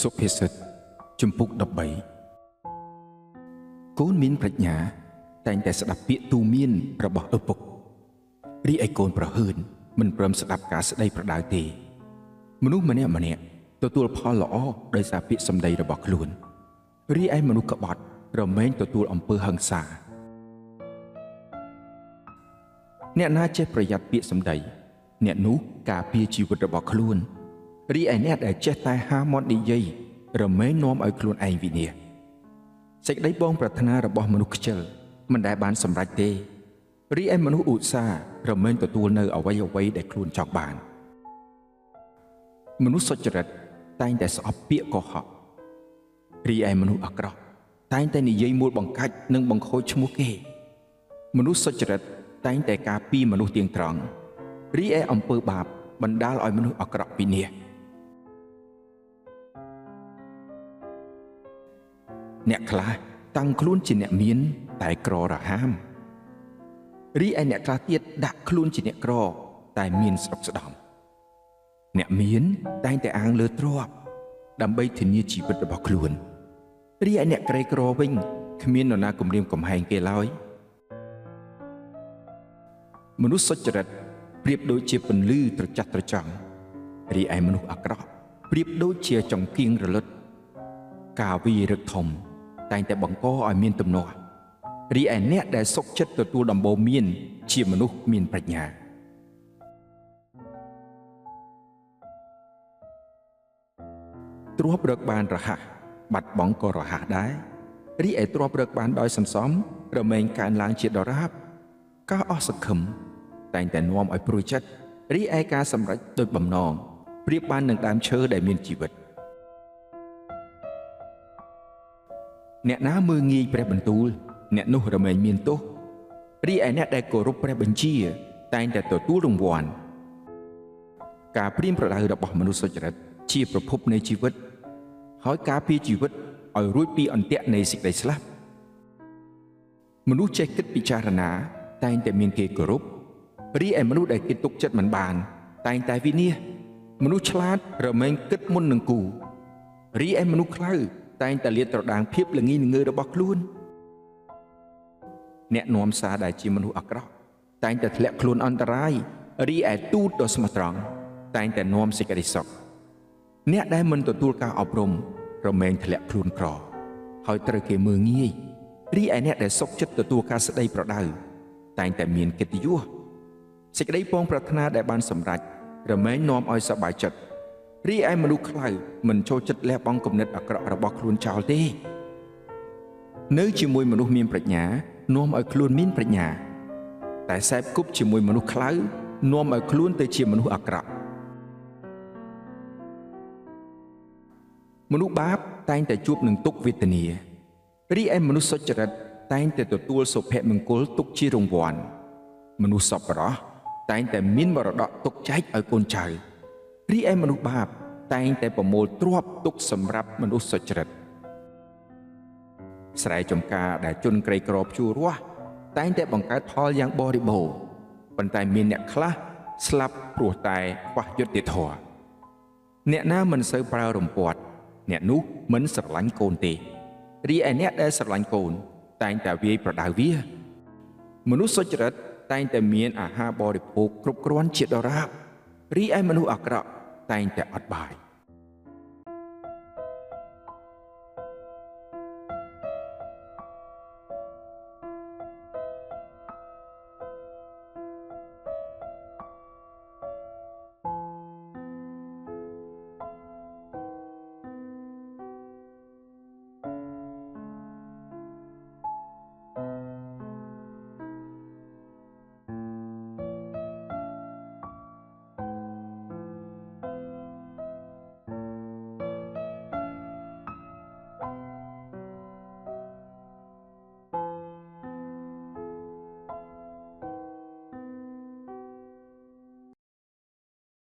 សុភាសិតជំពូក13កូនមានប្រាជ្ញាតែងតែស្ដាប់ពាក្យទូមានរបស់ឪពុករីឯកូនប្រហឿនមិនព្រមស្ដាប់ការស្ដីប្រដៅទេមនុស្សម្នាក់ម្នាក់ទទួលផលល្អដោយសារពាក្យសម្ដីរបស់ខ្លួនរីឯមនុស្សក្បត់រមែងទទួលអំពើហិង្សាអ្នកណាចេះប្រយ័ត្នពាក្យសម្ដីអ្នកនោះការពារជីវិតរបស់ខ្លួនរីឯអ្នកដែលចេះតែហាមាត់និយាយរមែងនាំឲ្យខ្លួនឯងវិនាសសេចក្តីបងប្រាថ្នារបស់មនុស្សខ្ជិលមិនដែលបានសម្រេចទេរីឯមនុស្សឧស្សាហ៍រមែងទទួលនៅអ្វីៗដែលខ្លួនចង់បានមនុស្សសុចរិតតែងតែស្អប់ពាក្យកុហករីឯមនុស្សអាក្រក់តែងតែនិយាយមួលបង្កាច់និងបង្ខូចឈ្មោះគេមនុស្សសុចរិតតែងតែការពារមនុស្សទៀងត្រង់រីឯអំពើបាបបណ្ដាលឲ្យមនុស្សអាក្រក់វិនាសអ្នកខ្លះតាំងខ្លួនជាអ្នកមានតែក្ររហាមរីឯអ្នកខ្លះទៀតដាក់ខ្លួនជាអ្នកក្រតែមានស្រុកស្ដំអ្នកមានតែងតែអាងលើទ្រព្យដើម្បីធានាជីវិតរបស់ខ្លួនរីឯអ្នកក្រីក្រវិញគ្មាននរណាគំរាមកំហែងគេឡើយមនុស្សសុចរិតប្រៀបដូចជាពន្លឺត្រចះត្រចង់រីឯមនុស្សអាក្រក់ប្រៀបដូចជាចង្គៀងរលត់ការវាយរឹកធំតែងតែបង្កឲ្យមានទំនាស់រីឯអ្នកដែលសុខចិត្តទទួលដំបូន្មានជាមនុស្សមានប្រាជ្ញាទ្រព្យរកបានរហ័សបាត់បង់ក៏រហ័សដែររីឯទ្រព្យរកបានដោយសន្សំរមែងកើនឡើងជាដរាបការអស់សង្ឃឹមតែងតែនាំឲ្យព្រួយចិត្តរីឯការសម្រេចដោយបំណងប្រៀបបាននឹងដើមឈើដែលមានជីវិតអ្នកណាមើលងាយព្រះបន្ទូលអ្នកនោះរមែងមានទោសរីឯអ្នកដែលគោរពព្រះបញ្ជាតែងតែទទួលរង្វាន់ការព្រៀនប្រដៅរបស់មនុស្សសុចរិតជាប្រភពនៃជីវិតហើយការពារជីវិតឲ្យរួចពីអន្ទាក់នៃសេចក្តីស្លាប់មនុស្សចេះគិតពិចារណាតែងតែមានគេគោរពរីឯមនុស្សដែលគេទុកចិត្តមិនបានតែងតែវិនាសមនុស្សឆ្លាតរមែងគិតមុននឹងគូរីឯមនុស្សខ្លៅតែងតែលាតត្រដាងភាពល្ងីល្ងើរបស់ខ្លួនអ្នកនាំសារដែលជាមនុស្សអាក្រក់តែងតែធ្លាក់ខ្លួនអន្តរាយរីឯទូតដ៏ស្មោះត្រង់តែងតែនាំសេចក្តីសុខអ្នកដែលមិនទទួលការអប់រំរមែងធ្លាក់ខ្លួនក្រហើយត្រូវគេមើលងាយរីឯអ្នកដែលសុខចិត្តទទួលការស្ដីប្រដៅតែងតែមានកិត្តិយសសេចក្តីពងប្រាថ្នាដែលបានសម្រេចរមែងនាំឲ្យសប្បាយចិត្តរីឯមនុស្សខ្លៅមិនចូលចិត្តលះបង់គំនិតអាក្រក់របស់ខ្លួនចោលទេនៅជាមួយមនុស្សមានប្រាជ្ញានាំឲ្យខ្លួនមានប្រាជ្ញាតែសែបគប់ជាមួយមនុស្សខ្លៅនាំឲ្យខ្លួនទៅជាមនុស្សអាក្រក់មនុស្សបាបតែងតែជួបនឹងទុក្ខវេទនារីឯមនុស្សសុចរិតតែងតែទទួលសុភមង្គលទុកជារង្វាន់មនុស្សសប្បុរសតែងតែមានមរតកទុកចែកឲ្យកូនចៅរីឯមនុស្សបាបតែងតែប្រមូលទ្រព្យទុកសម្រាប់មនុស្សសុចរិតស្រែចម្ការដែលជនក្រីក្រភ្ជួររាស់តែងតែបង្កើតផលយ៉ាងបរិបូរណ៍ប៉ុន្តែមានអ្នកខ្លះស្លាប់ព្រោះតែខ្វះយុត្តិធម៌អ្នកណាមិនសូវប្រើរំពាត់អ្នកនោះមិនស្រឡាញ់កូនទេរីឯអ្នកដែលស្រឡាញ់កូនតែងតែវាយប្រដៅវាមនុស្សសុចរិតតែងតែមានអាហារបរិភោគគ្រប់គ្រាន់ជាដរាបរីឯមនុស្សអាក្រក់តែងតែអត់បាយ។